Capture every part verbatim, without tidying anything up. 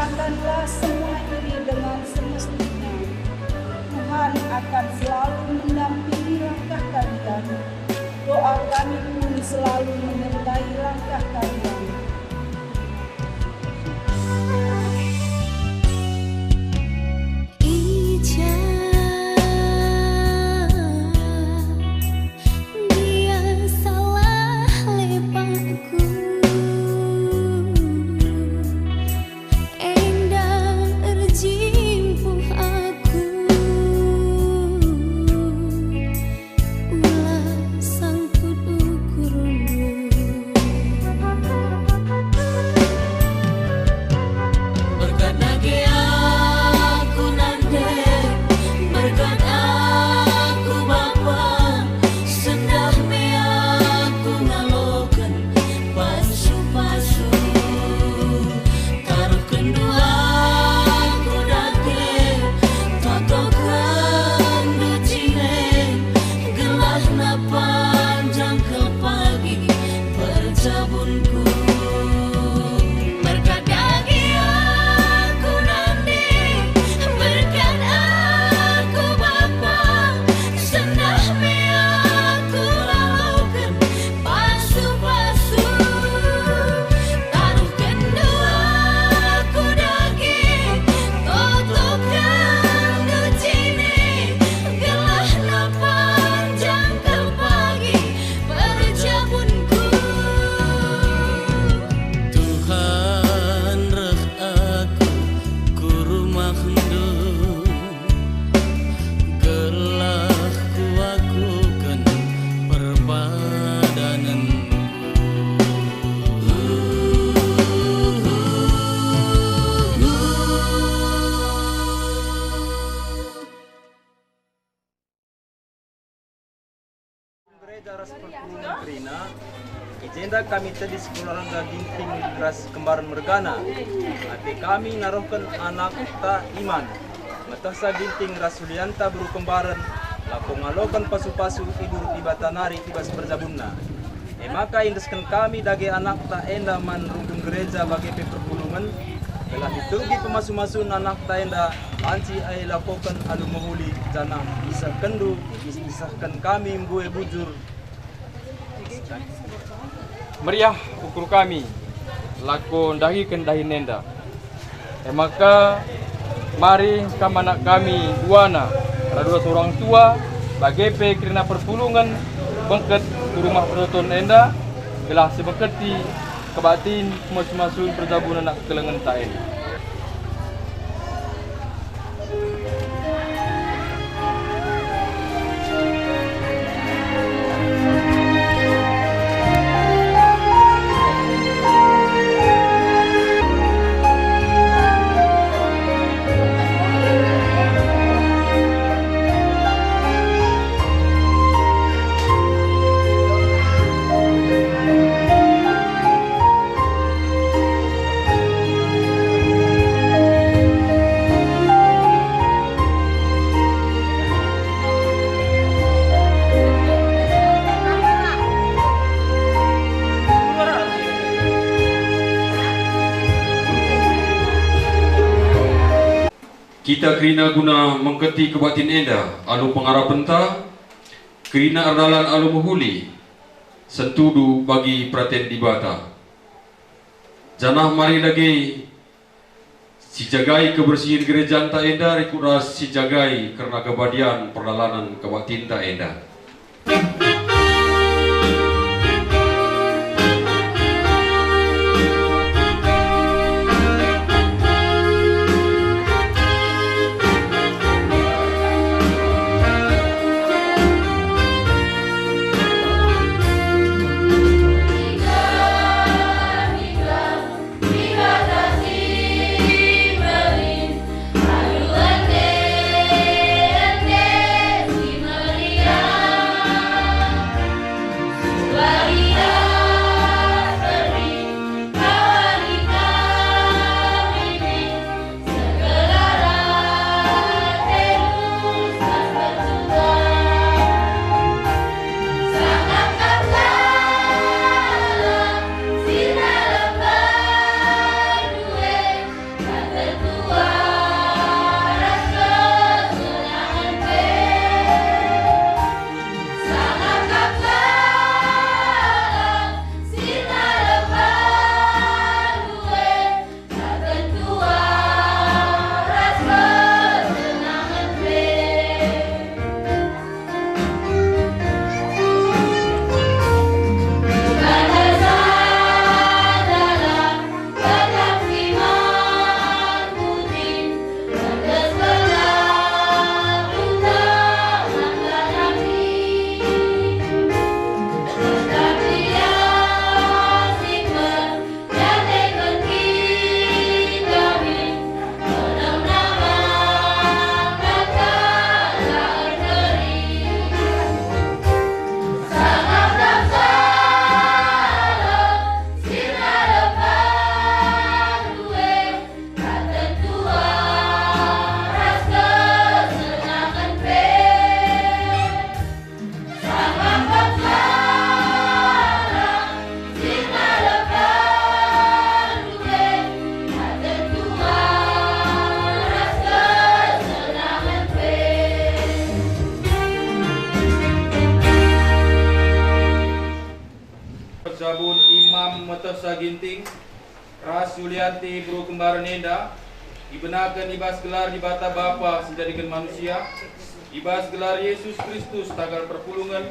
Lakukanlah semua ini dengan semestinya. Tuhan akan selalu mendampingi langkah kalian. Doa kami pun selalu menyertai langkah kalian. I ja biasalah lepakku, enda erjimpuh aku. Ula sangkut ukurmu. Berkat dage aku nande, berkat aku Bapa, sendah me aku ngaloken pasu-pasu. Taruhkenndu aku dage, totokenndu jine, gelahna panjang kal pagi perjabunku. Berkat dage aku nande, berkat aku Bapa, sendah me aku ngaloken pasu-pasu. Taruhkenndu aku dage, totokenndu jine, gelahna panjang kal pagi perjabunku. Tuhan, reh aku ku rumahNdu, gelah kuakuken perpadanenku. Gereja ras perpulungen kerina, i jenda kami tedis keluarga Ginting ras Kembaren mergana. Ate kami naruhken anakta Iman. Metehsa Ginting ras Sulianta beru Kembaren, lako ngaloken pasu-pasu idur Dibata nari i bas perjabunna. E maka iendesken kami dage anakta enda man runggun gereja bage pe perpulungen, gelah itergi pemasu-masun anakta enda banci e lakoken alu mehuli, janah isehkenndu, isehken kami mbue bujur. Meriah ukur kami lako ndahiken dahin enda. E maka, mari kam anak kami duana, radu ras orang tua, bage pe kerina perpulungen, bengket ku rumah pertoton enda, gelah sibengketi kebaktin pemasu-masun perjabun anak kekelengenta enda. Kita kerina guna mengketi kebaktin enda alu pengarapenta, kerina erdalan alu mehuli, sentudu bagi peraten Dibata. Janah mari dage sijagai kebersihen gerejanta enda rikut ras sijagai kerna kebadian perdalanen kebaktinta enda. Saginting, ras Yulianti beru kembaren enda, ibenaken i bas gelar Dibata Bapa si njadiken manusia, i bas gelar Yesus Kristus tagal perpulungen,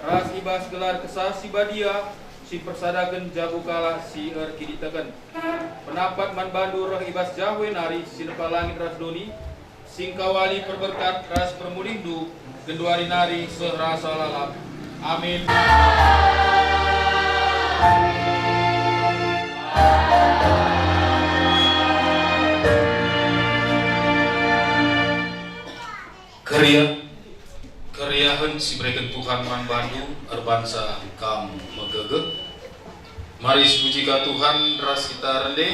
ras i bas gelar Kesah Si Badia si persadaken jabu kalak si erkiniteken. Penampat man bandu reh i bas Jahwe nari si nepa langit ras doni, si engkawali perberkat ras permulihndu genduari nari seh rasa lalap. Amin. Keriah, keriahen si ibereken Tuhan man bandu erbansa kam megegeh. Mari sipuji ka Tuhan ras kita rende.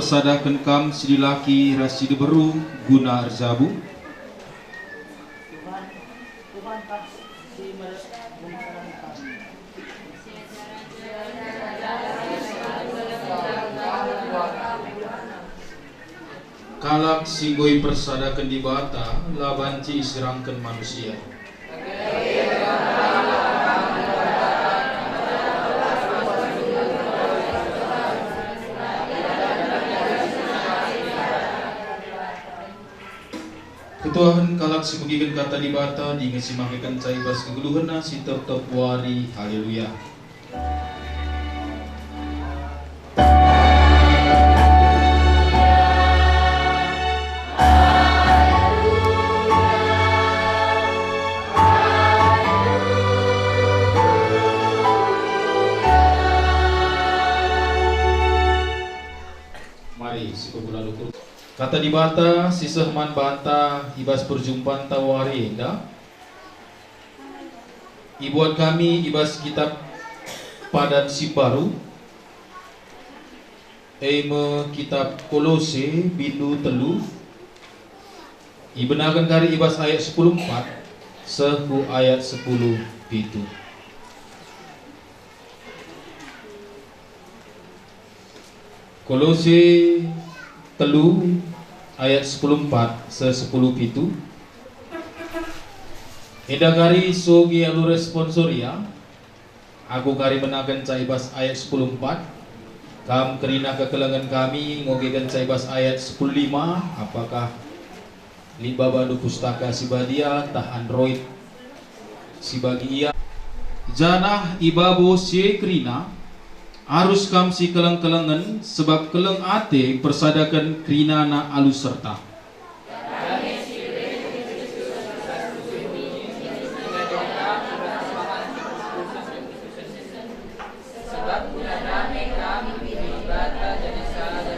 Sadaken kam si dilaki ras si diberu guna erjabu. Kalak si enggo ipersadaken Dibata la banci iserangken manusia. Ketuahen kalak si megiken Kata Dibata dingen si makekenca i bas kegeluhenna si tep-tep wari. Haleluya. Mari, si pemula lukur. Kata Dibata si seh man banta i bas perjumpanta wari enda, ibuat kami i bas Kitap Padan si Mbaru, e me Kitap Kolose, bindu telu, ibenaken kari i bas ayat sepuluh empat seh ku ayat sepuluh pitu. Kolose telu ayat sepuluh empat seh sepuluh pitu. Enda kari sogi alu responsoria, aku kari menakenca i bas ayat sepuluh empat, kam kerina kekelengen kami ngogekenca i bas ayat sepuluh lima, apakah lit babandu Pustaka Si Badia ntah Android si bagi ia. Janah i babo si e kerina, arus kam sikeleng-kelengen, sebab keleng ate persadaken kerinana alu serta. Sebab guna dame kami pidi Dibata jadi sada.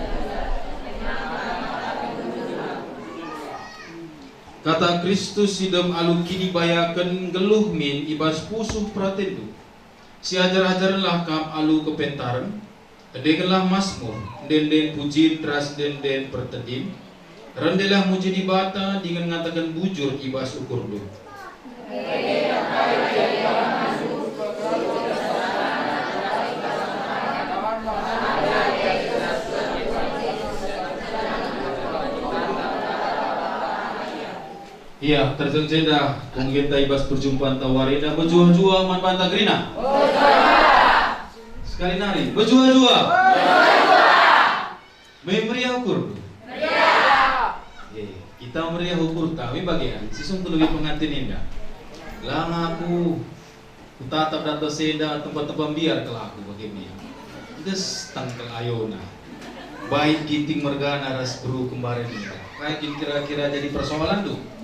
Kata Kristus si dem alu kinibayaken nggeluh min i bas pusuh peratenndu. Siajar-ajarenlah kam alu kepentaren, endengenlah masmur, ende-enden pujin ras ende-enden pertendin. Rendelah muji Dibata dingen ngataken bujur i bas ukurndu. Ia, terjeng jenda, kungginta i bas perjumpanta wari enda mejuah-juah man banta kerina. Sekali nari, mejuah-juah. Me meriah ukur. Meriah. Eh, kita meriah ukurta, me bagean, sisungkun lebih pengantin enda. Lang aku, kutatap datas enda tempat-tempat mbiar kal aku bage meriah. Des tangkel ayona. Baik Ginting mergana ras beru kembaren enda. Kai kin kira-kira jadi persoalanndu?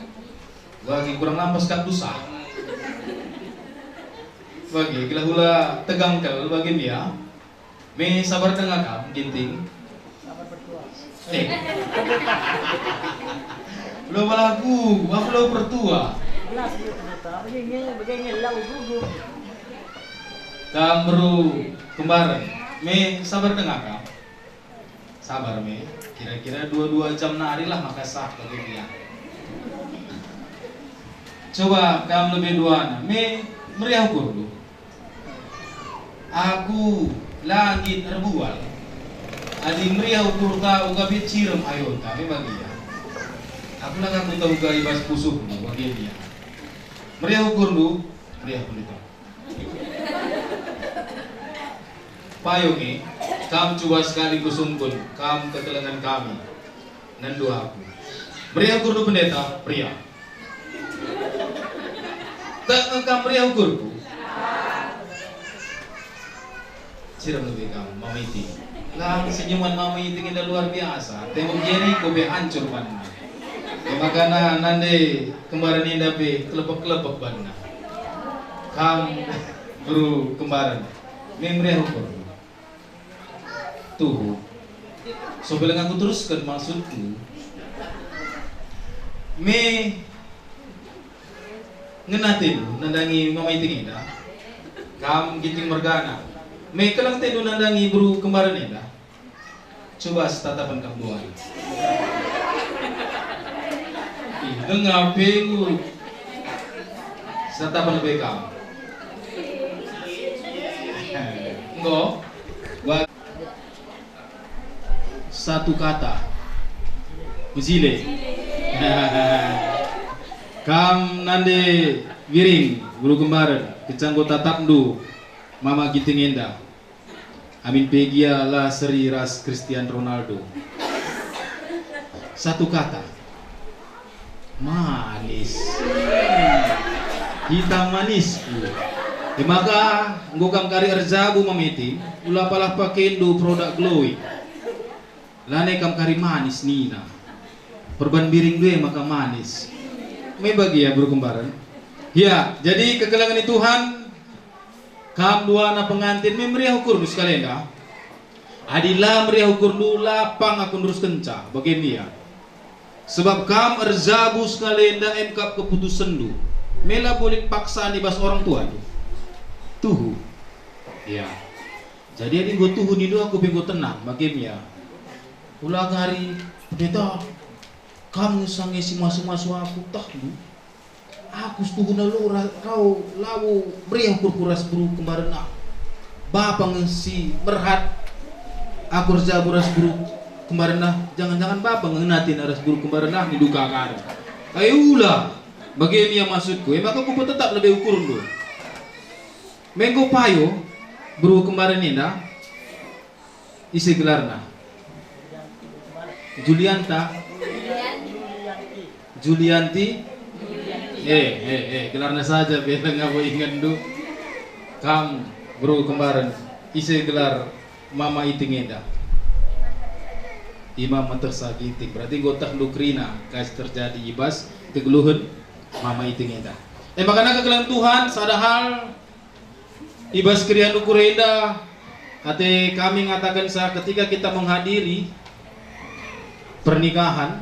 Bagi kurang lampas kap dusah. Bagi gelah ula tegang kal bage meriah. Me sabar denga kam, Ginting? Eh. Lo balaku, aku lo pertua. Kam beru kembaren. Me sabar denga kam? Sabar me. Kira-kira dua-dua jam nari lah maka sah bagi dia. Coba kam lebe duana. Me meriah ukur dulu. Aku langit erbual. Adi meriah ukurta uga pe cirem ayonta me bagia. Aku la nganggo tauga i bas pusuhmu bagia dia. Meriah ukurndu, meriah pendeta. Payo nge, kam cuba sekali kusungkun, kam kekelengen kami. Nendo aku. Meriah ukurndu pendeta, meriah. Tek nge kam meriah ukurku. Sirem lebe kam, Mama Iti. Lang senyuman Mama Iti enda luar biasa. Tembok Jeriko pe ancur banna. E makana nande kembaren enda pe kelepek-kelepek banna. Kam beru kembaren. Me meriah ukur. Tuhu. Sope langa kuterusken maksudku. Me ngena atendu nandangi Mama Iti enda. Kam Ginting mergana. Me keleng atendu nandangi beru kembaren enda. Coba setatapan kam dua. Ih, denga pe enggo. Setatapan lebe kam. Enggo. Buat satu kata. Mejile. Kam nande Wiring, beru kembaren, kenca enggo tatapndu Mama Ginting enda. Amin pe gia la seri ras Cristiano Ronaldo. Satu kata. Manis. Hitam manisku. E maka, enggo kam kari erjabu Mama Iting, ula palah pakenndu produk Glow. Lanai kam kari manis nina. Perban Wiring ndu e maka manis. Me bagi ya, beru kembaren. Ya, jadi kekelengen Tuhan, kam duana pengantin, me meriah ukurndu sekali enda. Adi la meriah ukurndu, la pang aku neruskenca, bage me ia. Sebab kam erjabu sekali enda, em kap keputusenndu. Me la boleh paksa i bas orang tua. Tuhu. Ya. Jadi adi enggo tuhu nindu, aku pe enggo tenang, bage me ia. Ula kari, "Pendeta, kam nge sange si masu-masu aku," tehndu. Aku setuhuna lo ra-, rau labo meriah ukurku ras beru kembaren ah. Bapa nge si merhat aku erjabu ras beru kembaren ah. Jangan-jangan bapa nge natin ras beru kembaren ah, nindu ka kari. Kai ula, bage me ia maksudku, e maka kupetetap lebe ukurndu. Me enggo payo beru kembaren enda. Ise gelarna? Julianta? Julianti? Eh, eh, eh, gelarna saja pe labo ingenndu. Kam, beru kembaren, ise gelar Mama Iting enda? Imam Meteh Saginting. Berarti enggo tehndu kerina kai si terjadi i bas kegeluhen Mama Iting enda. Eh, maka kekelengen Tuhan, sada hal i bas keriahen ukur enda, ate kami ngatakenca ketika kita menghadiri pernikahan,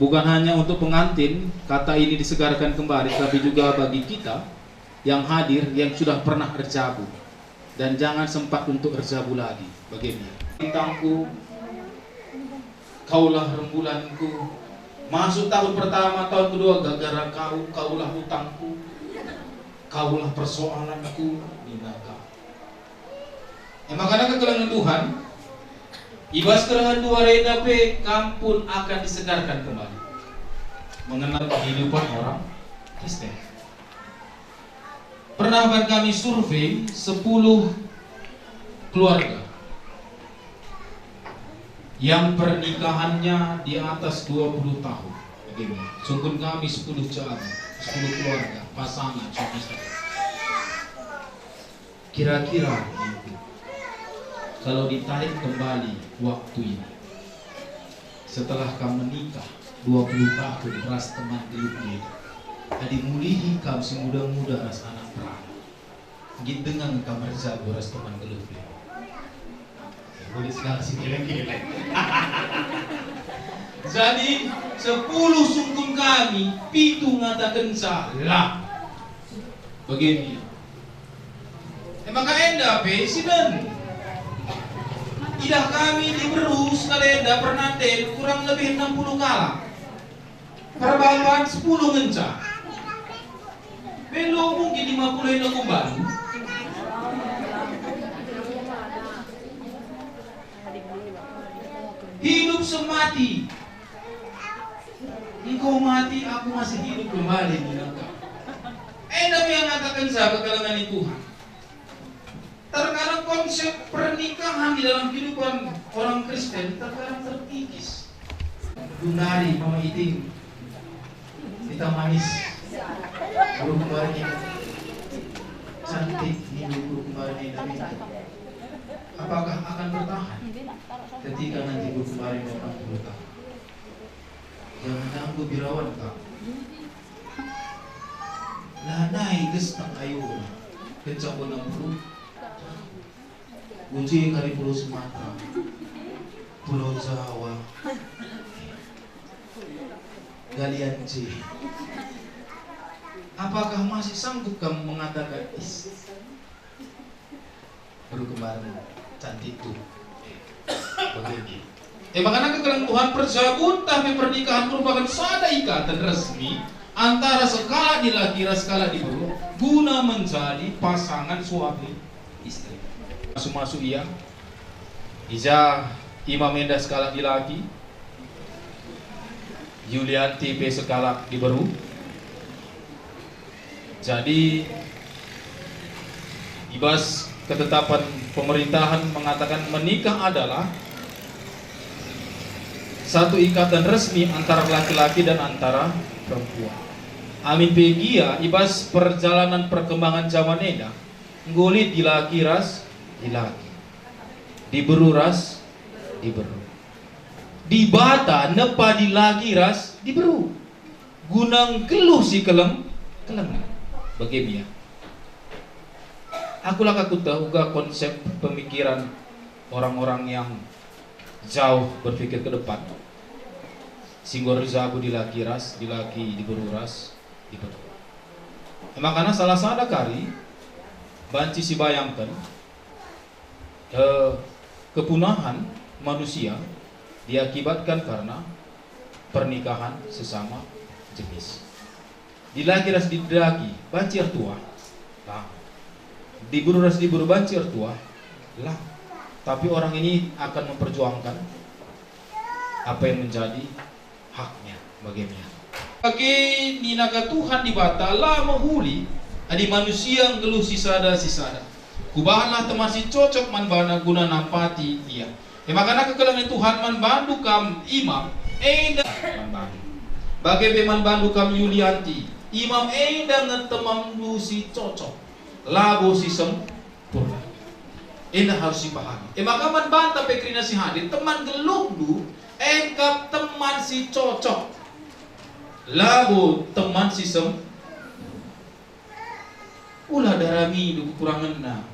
bukan hanya untuk pengantin, kata ini disegarkan kembali, tapi juga bagi kita yang hadir, yang sudah pernah erjabu, dan jangan sempat untuk erjabu lagi. Bage me ia. Bintangku, kaulah rembulanku. Masuk tahun pertama, tahun kedua, gara-gara kau, kaulah utangku, kaulah persoalanku, nina ka. E maka kekelengen Tuhan, i bas keriahen dua enda pe kam pun akan disegarkan kembali mengenal kehidupan orang Kristen. Pernah ban kami survei sepuluh keluarga yang pernikahannya di atas dua puluh tahun. Begini, sungkun kami sepuluh calon, sepuluh keluarga, pasangan, suami istri. Kira-kira, ningku, kalau ditarik kembali waktu ini, setelah kam menikah dua puluh tahun ras teman geluh e, adi mulihi kam si nguda-nguda ras anak perana, nggit denga nge kam erjabu ras teman geluh e. Ulit sekali si geleng-geleng. Jadi, sepuluh sungkun kami, pitu ngatakenca la. Bage me ia. E maka enda pe si den. Idah kami diberu sekali enda pernanden kurang lebih enam puluh kalak. Perbaban sepuluh ngenca. Belo mungkin lima puluh enda kumbalu. Hidup semati. Engkau mati, aku masih hidup kembali, nina ka. Enda me ngatakenca kekelengen Tuhan. Terkadang konsep pernikahan di dalam kehidupan orang Kristen terkadang terkikis. Gundari Mama Iting, kita manis, beru kembaren enda cantik, ini beru kembaren enda. Apakah akan bertahan ketika nanti beru kembaren enda enam puluh tahun? Jangan ganggu birawan kami. Lanai gesteng ayona kenca enam puluh tahun. Uji kari Pulau Sumatera, Pulau Jawa, Galian C. Apakah masih sanggup kamu mengatakan, "Is, beru kembaren cantik tuh"? E maka nangkih kekelengen Tuhan, perjabunta pe pernikahan merupaken sada ikatan resmi antara sekalak dilaki ras sekalak diberu guna menjadi pasangan suami istri. Masuk-masuk ia, i ja imam enda sekalak dilaki, Yulianti pe sekalak diberu. Jadi, i bas ketetapan pemerintahan mengatakan menikah adalah satu ikatan resmi antara laki-laki dan antara perempuan. Amin pe gia, i bas perjalanan perkembangan jaman enda, enggo lit dilaki ras dilaki, diberu ras diberu. Dibata nepa dilaki ras diberu guna nggeluh si keleng-, kelengen. Bage me ia. Aku la ka kueteh uga konsep pemikiran orang-orang yang jauh berpikir ke depan, si enggo erjabu dilaki ras dilaki, diberu ras diberu. E maka salah sada kari banci sibayangken, eh, kepunahan manusia diakibatkan karena pernikahan sesama jenis. Dilaki ras dilaki banci ertuah? Lang. Diberu ras diberu banci ertuah? Lang. Tapi orang ini akan memperjuangkan apa yang menjadi haknya, bage me ia. Bage nina ka Tuhan Dibata, la mehuli adi manusia nggeluh sisada-sisada. Kubahanlah teman si cocok man bana guna nampati ia. E maka nangkih kekelengen Tuhan man bandu kam imam, enda man bandu. Bage pe man bandu kam Yulianti, imam enda nge temanndu si cocok, labo si sempurna. Enda harus sipahami. E maka man banta pe kerina si hadir, teman nggeluhndu e kap teman si cocok, labo teman si sem-, Ula daramindu kekurangenna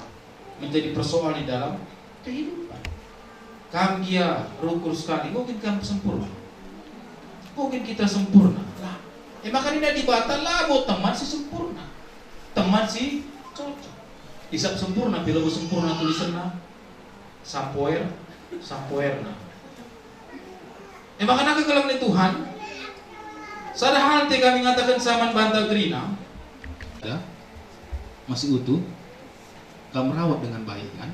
menjadi persoalan di dalam kehidupan. Kam gia rukur sekali, enggo kin kam sempurna? Enggo kin kita sempurna? Lah, e maka nina Dibata, labo teman si sempurna, teman si cocok. Isap sempurna, pe labo sempurna tulisenna, sampoer, sampoerna. E maka nangkih kekelengen Tuhan, sada hal pe kami ngatakenca man banta kerina. Ya, masih utuh. Kam rawat dengan baik, kan?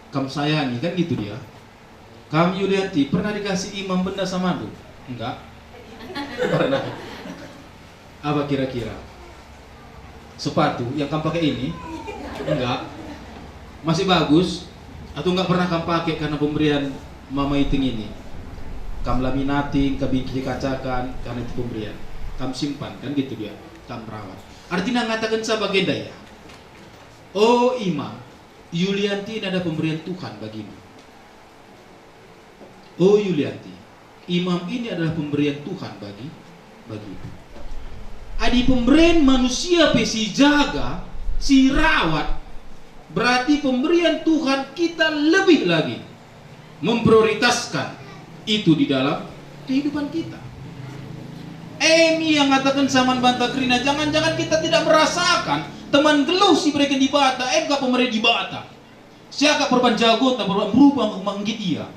Kam sayangi, kan gitu dia. Kam Yulianti, pernah dikasih imam benda samandu? Enggak. Pernah. Apa kira-kira? Sepatu yang kam pakai ini? Enggak. Masih bagus? Atau enggak pernah kam pakai karena pemberian Mama Iting ini? Kam laminating, kam bikin kacakan karena itu pemberian. Kam simpan, kan gitu dia. Kam rawat. Artinya ngatakenca bagenda ia. O imam, Yulianti ini adalah pemberian Tuhan bagimu. O Yulianti, imam ini adalah pemberian Tuhan bagi, bagimu. Adi pemberian manusia pe sijaga, sirawat, berarti pemberian Tuhan kita lebih lagi memprioritaskan itu di dalam kehidupan kita. E me ia ngatakenca man banta kerina, jangan-jangan kita tidak merasakan teman nggeluh si ibereken Dibata, e kap pemere Dibata. Siakap perban jagota, perban berubah menggit ia.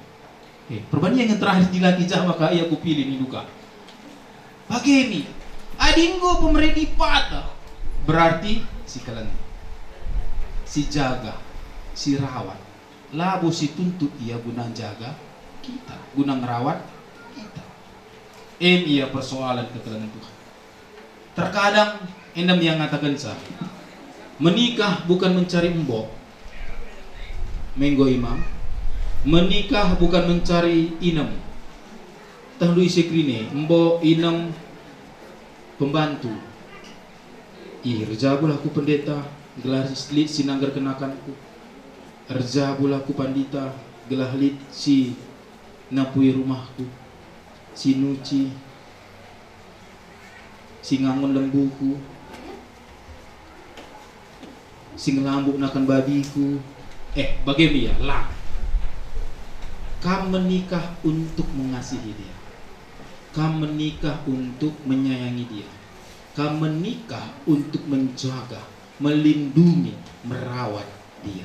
Eh, perban ia nge terakhir dilaki, jah maka ia kupilih, nindu ka. Bage me, adi enggo pemere Dibata, berarti sikelengen, sijaga, sirawat. Labo situntut ia guna njaga kita, guna ngerawat kita. E me ia persoalan kekelengen Tuhan. Terkadang enda me ia ngatakenca, menikah bukan mencari embok. Me enggo imam, menikah bukan mencari inem. Tehndu ise kerina, embok, inem, pembantu. Ih, erjabulah ku pendeta, gelah lit si nanggerken akanku. Erjabulah ku pandita, gelah lit si napui rumahku, si nuci, si ngangun lembuku, si ngelambuk nakan babiku. Eh, bage me ia, lang. Kam menikah untuk mengasihi dia. Kam menikah untuk menyayangi dia. Kam menikah untuk menjaga, melindungi, merawat dia.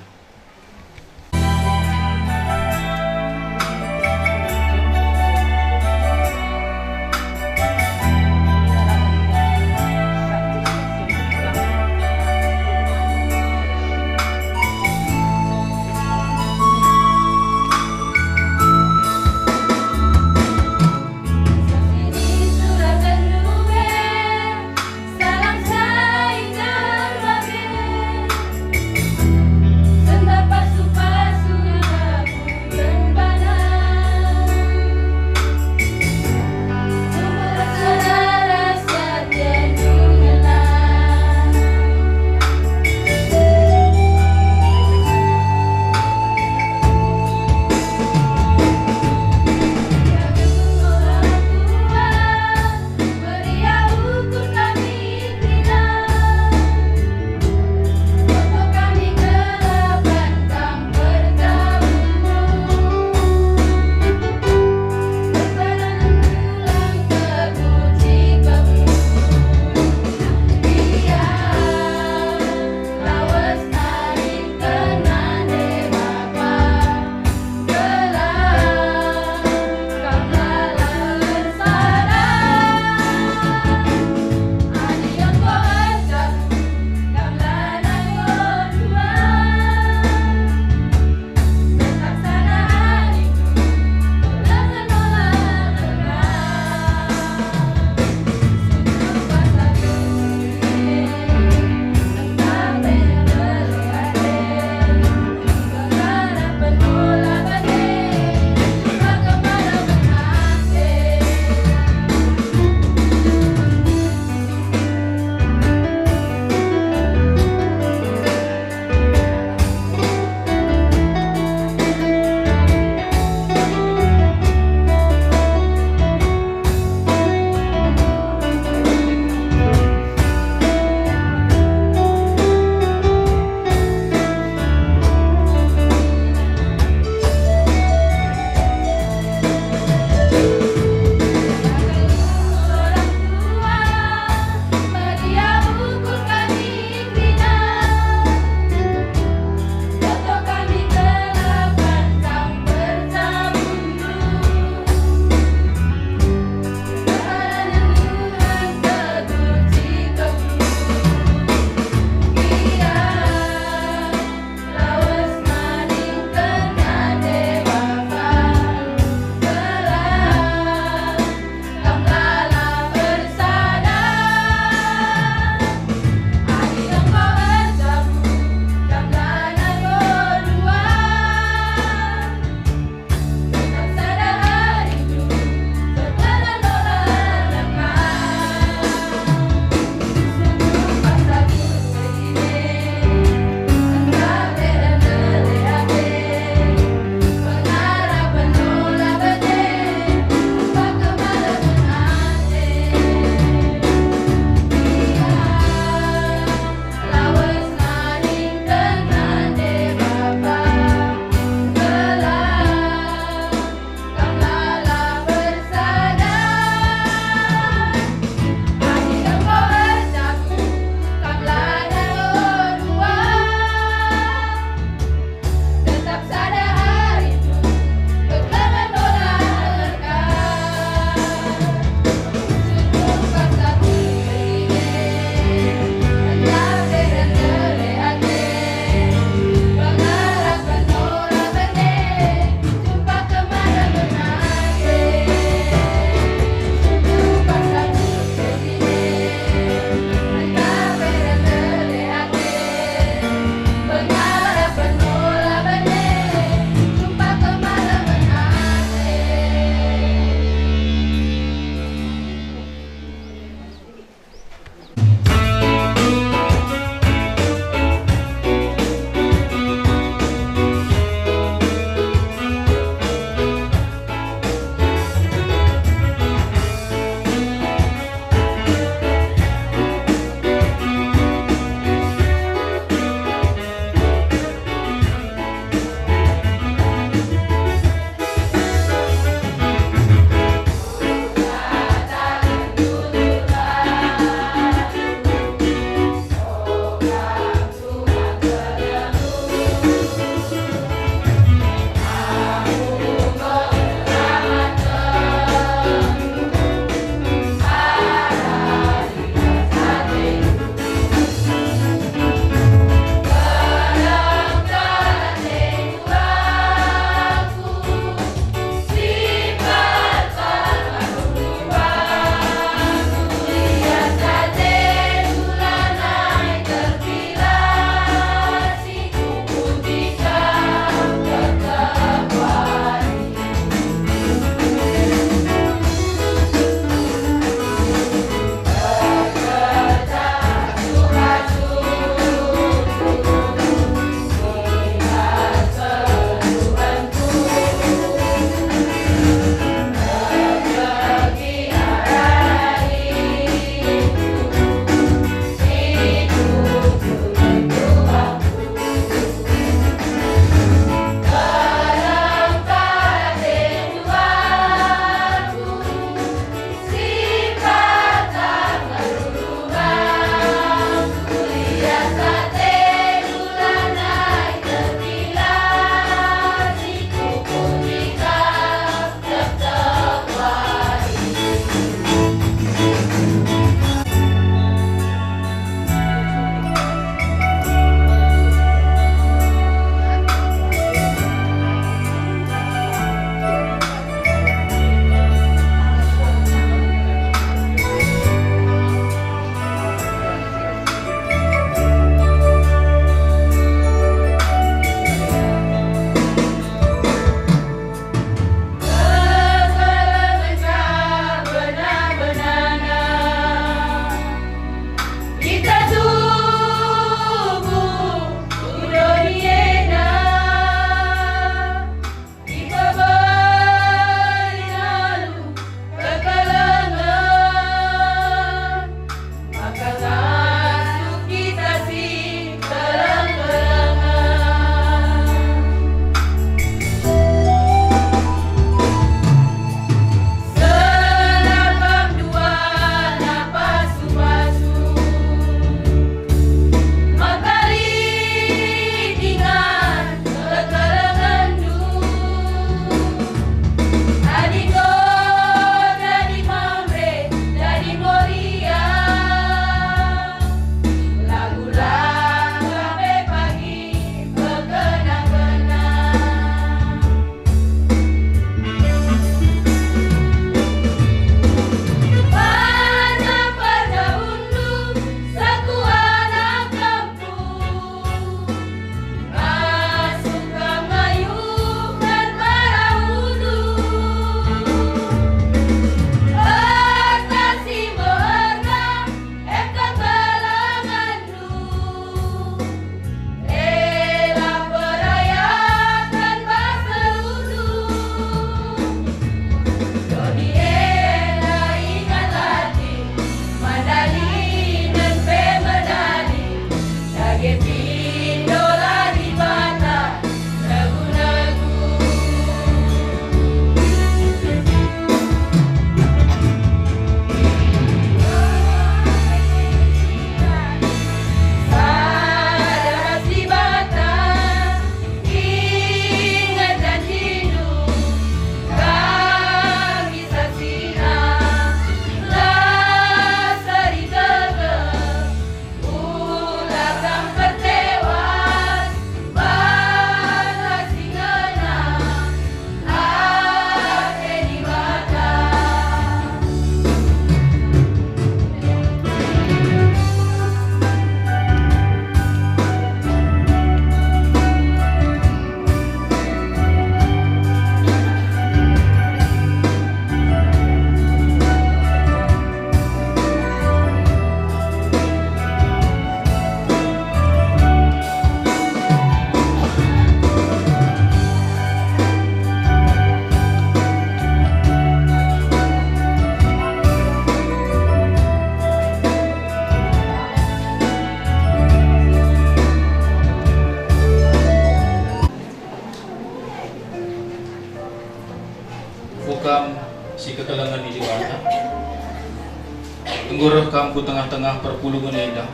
Enggo reh kam ku tengah-tengah perpulungen enda,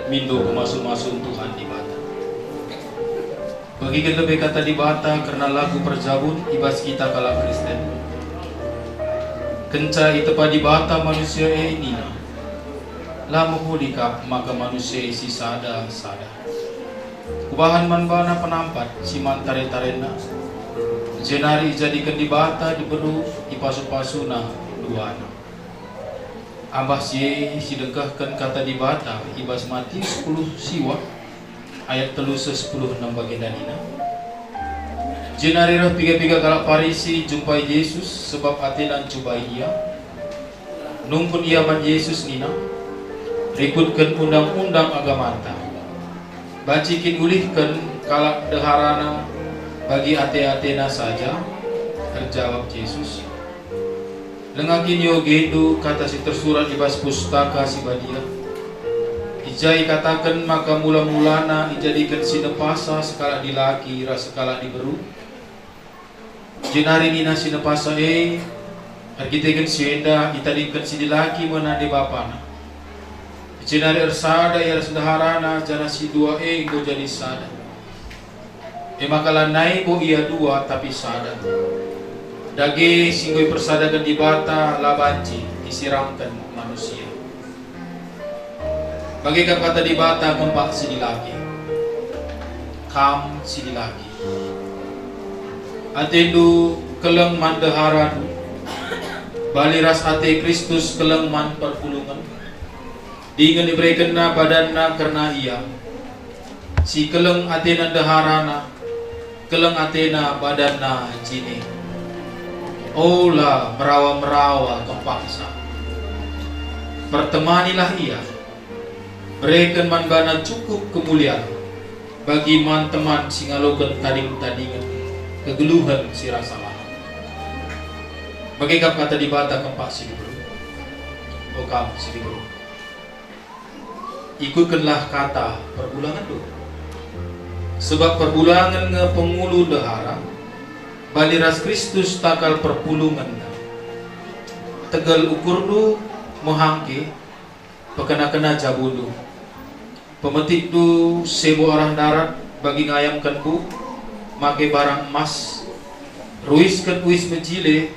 mindo pemasu-masun Tuhan Dibata. Begiken lebe Kata Dibata kerna lagu perjabun i bas kita kalak Kristen. Kenca itepa Dibata manusia e nina, "La mehuli kap maka manusia e sisada-sada." Kubahan man bana penampat si man tare-tarenna, jenari ijadiken Dibata diberu i pasu-pasuna duana. Ambah si e sidengkehken Kata Dibata i bas Matius sepuluh siwa ayat telu seh sepuluh enem bagenda nina, "Jenari reh piga-piga kalak Parisi jumpai Jesus, sebab atena ncubai Ia. Nungkun ia man Jesus nina, 'Rikutken undang-undang agamanta, banci kin ulihken kalak ndeharana bagi ate-atena saja?' Erjabap Jesus, 'Langa kin iogendu kata si tersurat i bas Pustaka Si Badia, i ja ikataken maka mula-mulana ijadiken si nepasa sekalak dilaki ras sekalak diberu?' Jenari nina si nepasa e, 'Erkiteken si enda itadingken si dilaki me nande bapana. Jenari ersada ia ras ndeharana, janah si dua e enggo jadi sada.' E maka lanai bo ia dua, tapi sada. Dage si enggo ipersadaken Dibata la banci isirangken manusia." Bage kap Kata Dibata kempak si dilaki. Kam si dilaki, atendu keleng man ndeharandu, bali ras ate Kristus keleng man perpulungen, dingen iberekenNa badanNa kerna ia. Si keleng atena ndeharana, keleng atena badanna jine. Ola merawa-merawa kempaksa. Pertemanilah ia. Bereken man bana cukup kemulian bagi man teman si ngaloken tading-tadingen kegeluhen si rasa lalap. Bage kap Kata Dibata kempak si diberu. O kam si diberu, ikutkenlah kata perpulungenndu. Sebab perpulungen nge pengulu ndehara, bali ras Kristus takal perpulungenta. Tegel ukurndu, mehangke, pekena-kena jabundu. Pemetikndu sebo arah ndarat bagi ngayamken buk make barang emas, ruisken uis mejile,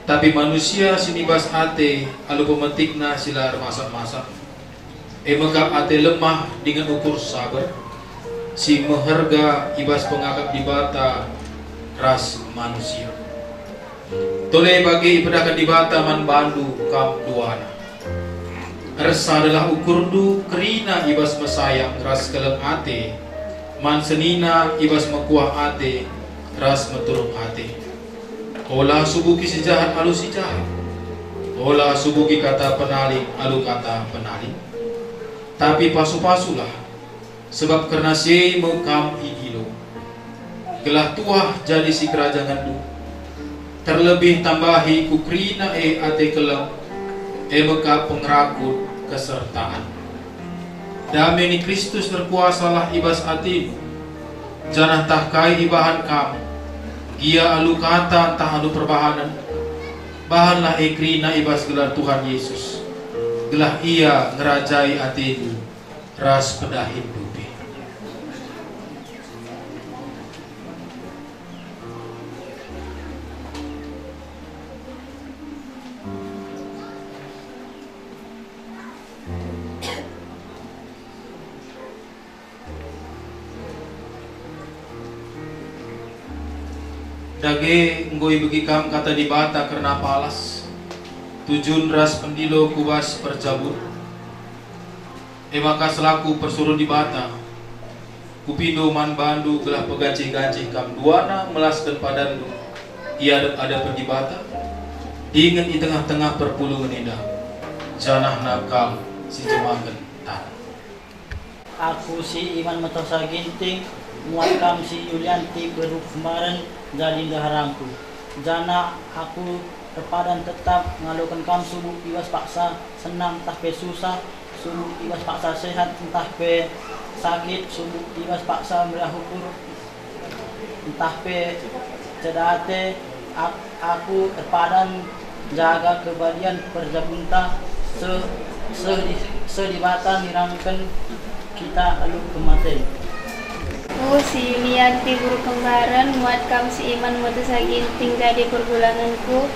tapi manusia si nibas ate alu pemetikna si la ermasak-masak. E me kap ate lemah dingen ukur saber, si meherga i bas pengakap Dibata ras manusia. Tole bage ipedahken Dibata man bandu kam duana. Ersadalah ukurndu kerina i bas mesayang ras keleng ate, man senina i bas mekuah ate ras meturuk ate. Ola subuki si jahat alu si jahat. Ola subuki kata penalin alu kata penalin. Tapi pasu-pasulah, sebab kerna si e me kam idilo, gelah tuah jadi sikerajangenndu. Terlebih tambahi ku kerina e ate keleng, e me kap pengerakut kesertaan. Dame ni Kristus erkuasalah i bas atendu, janah ntah kai ibahan kam, gia alu kata ntah alu perbahanen, bahanlah e kerina i bas gelar Tuhan Yesus, gelah Ia ngerajai atendu ras pedahinndu pe. Dage enggo ibegi kam Kata Dibata kerna palas, tujun ras pendilo ku bas perjabun. E maka selaku persuruh Dibata, kupindo man bandu gelah pegancih-gancih kam duana melasken padanndu i adep-adepen Dibata, dingen i tengah-tengah perpulungen enda, janahna kam si jemaken taneh. Aku si Iman Metosa Ginting, muat kam si Yulianti beru kemaren jadi ndeharangku, janah aku erpadan tetap ngaloken kam subuk i bas paksa senang ntah pe susah, subuk i bas paksa sehat ntah pe sakit, subuk i bas paksa meriah ukur ntah pe ceda ate. Ak-, aku erpadan jaga kebadian perjabunta seh Seh di, seh Dibata nirangken kita alu kematen. O si Yulianti guru kembaren, muat kam si iman metesa ginting jadi pergulangenku,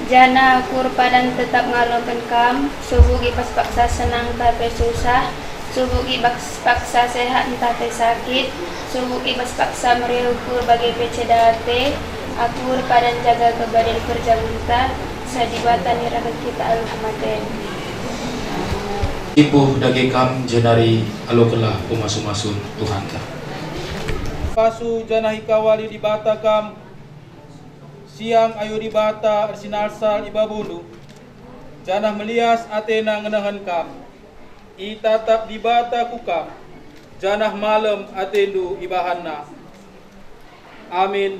janah aku erpadan tetap ngaloken kam, subuk i bas paksa senang ntah pe susah, subuk i bas paksa sehat ntah pe sakit, subuk i bas paksa meriah ukur bage pe ceda ate, aku erpadan jaga kebaden perjabunta, seh Dibata nirangken kita alu kematen. Ipuh dage kam jenari alokenlah pemasu-masun Tuhanta. Pasu janah ikawali Dibata kam, siang ayo Dibata ersinalsal i babundu, janah melias ateNa ngenehen kam. Itatap Dibata ku kam, janah malem atendu ibahanNa. Amin.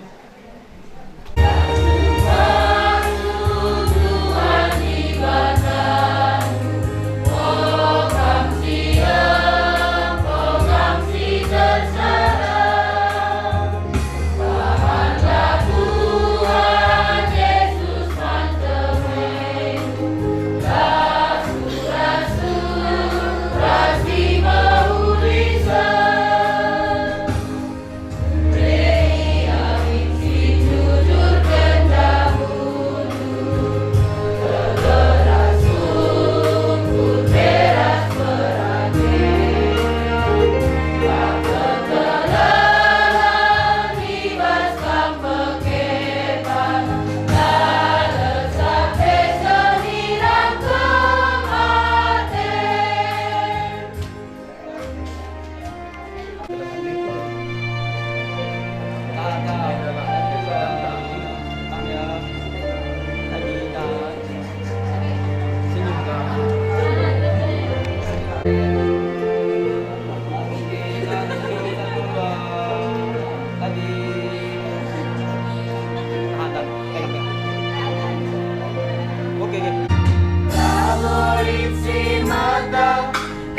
Oke, oke.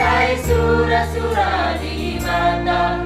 Kai sura-sura Dibata,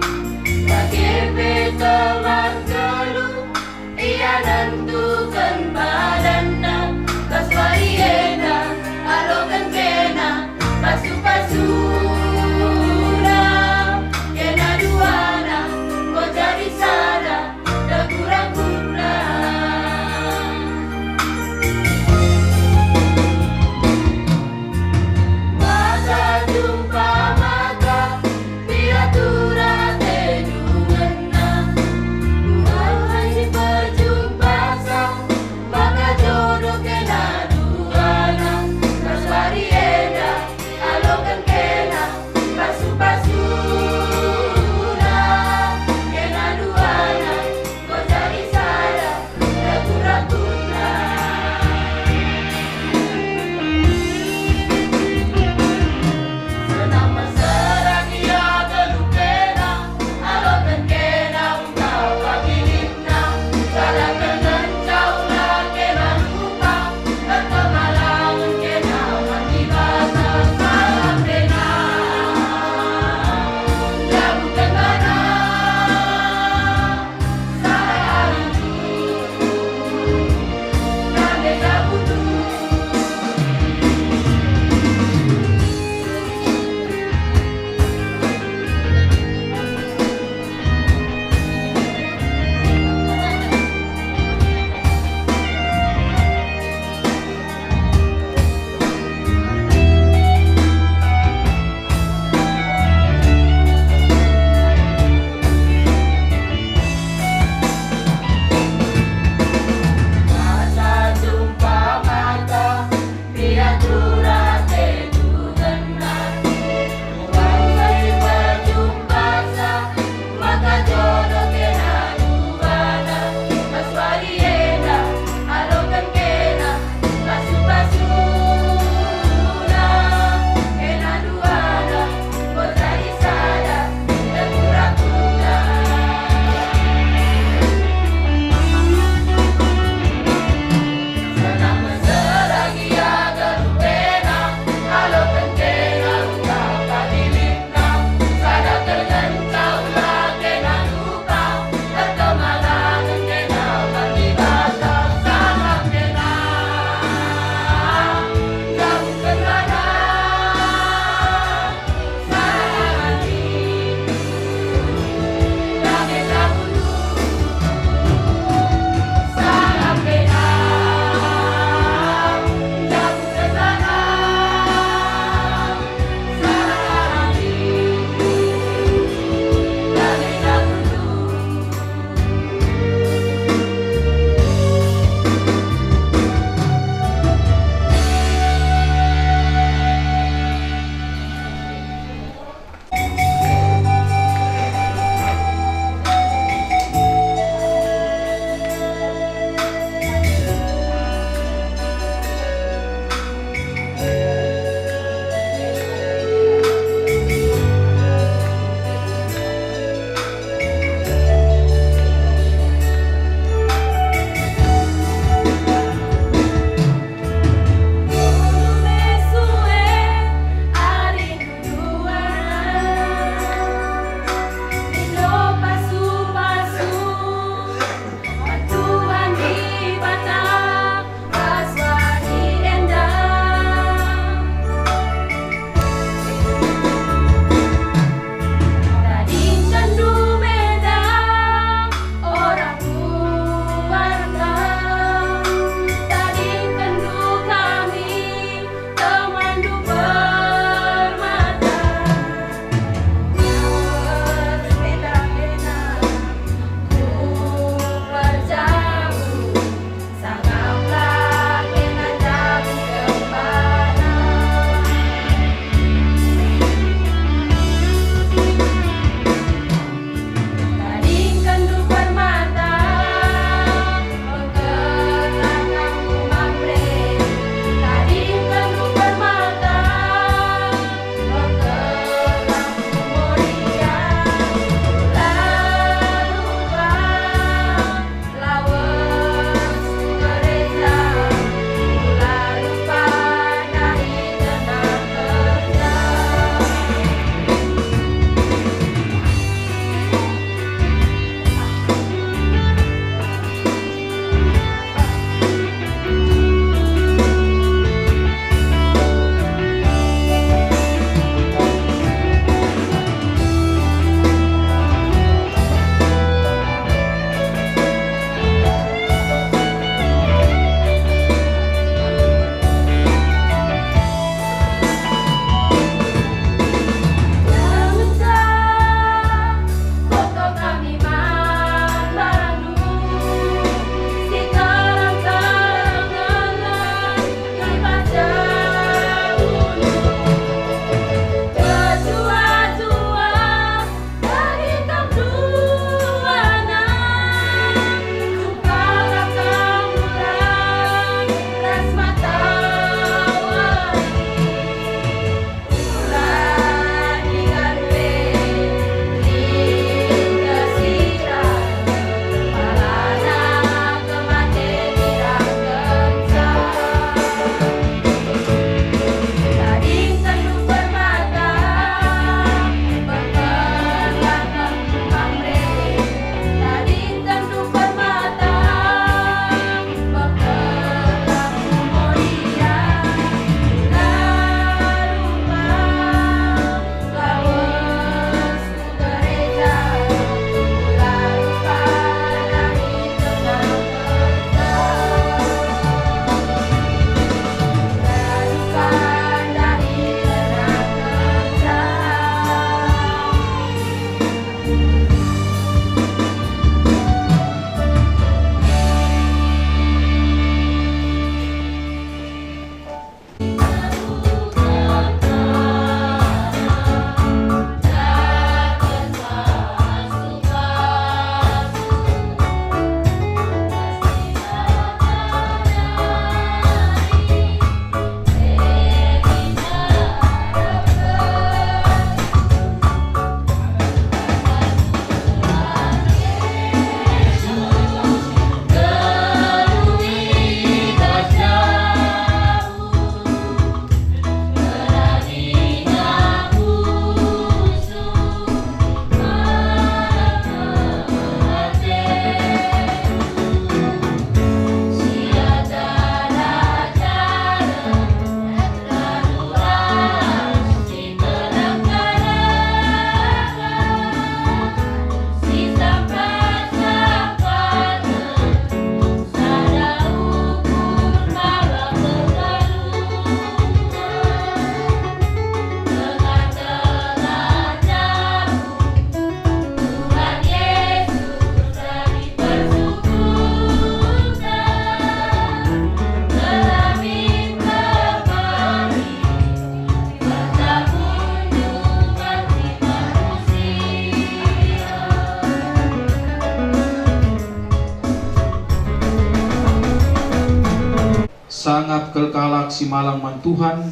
Sangap kal kalak si malang man Tuhan,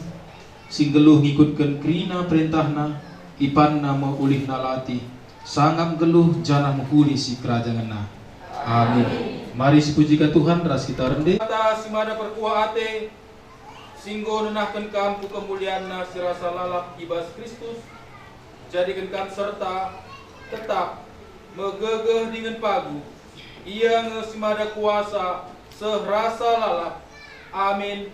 si nggeluh ngikutken kerina perentahNa, ipanna me ulihna latih, sangap nggeluh janah mehuli sikerajangenna. Amin. Mari sipujiken Tuhan ras kita rende. Dibata si mada perkuah ate, si enggo nenahken kam ku kemulianNa si rasa lalap i bas Kristus, jadiken kam serta, tetap, megegeh dingen pagu. Ia nge si mada kuasa seh rasa lalap. Amin.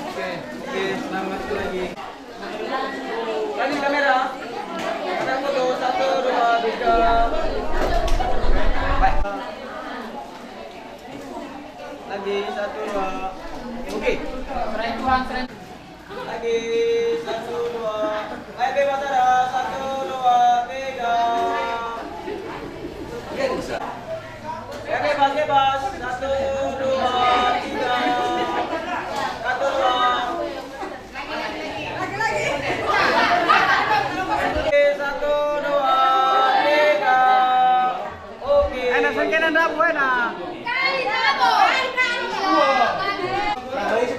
Oke, oke, selamat lagi. Lagi kamera. Kita foto, satu, dua, tiga. Baik. Lagi, satu, dua. Oke. Lagi, satu, dua. Baik, bebas arah. Satu, dua, tiga. Baik, bebas, bebas. Satu, dua, tiga. Satu, dua. Oke, satu, dua, tiga. Oke. Ena, sengkena ndapo, ena.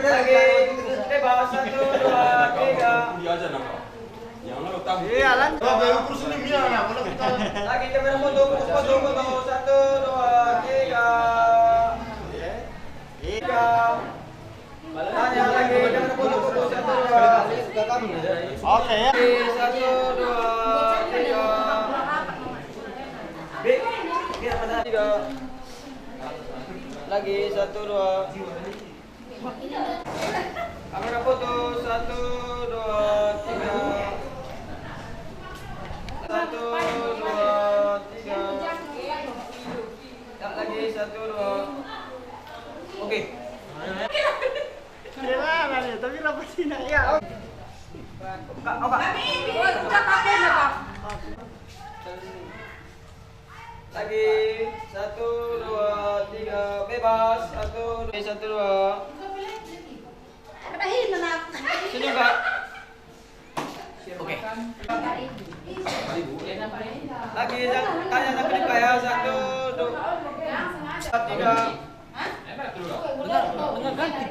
Lagi, bebas, satu, dua, tiga. Iya, lanjut. Lagi, kamera foto, fokus, foto, foto. Satu, dua, tiga. Tiga. Tanya lagi, kamera foto, foto, satu, dua. Oke, ya. Satu, dua, tiga. Bi, bi, apa tadi? Tiga. Lagi, satu, dua. Kamera foto, satu, dua, tiga. Satu, dua, tiga. Tak lagi, satu, dua. Oke. Kira nih, tapi rapat sini, ya. Oke. Lagi, satu, dua, tiga, bebas. Satu, dua, satu, dua. Senyum, Kak. Oke. Lagi, tanya satu, Kak, ya. Satu, dua, tiga.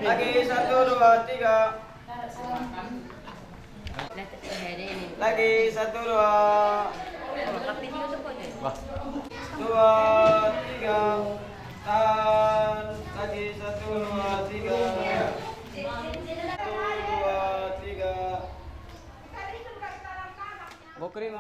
Lagi, satu, dua, tiga. Lagi, satu, dua. Dua, tiga. Tahan. Lagi, satu, dua, tiga. Satu, dua, tiga. Mau kering?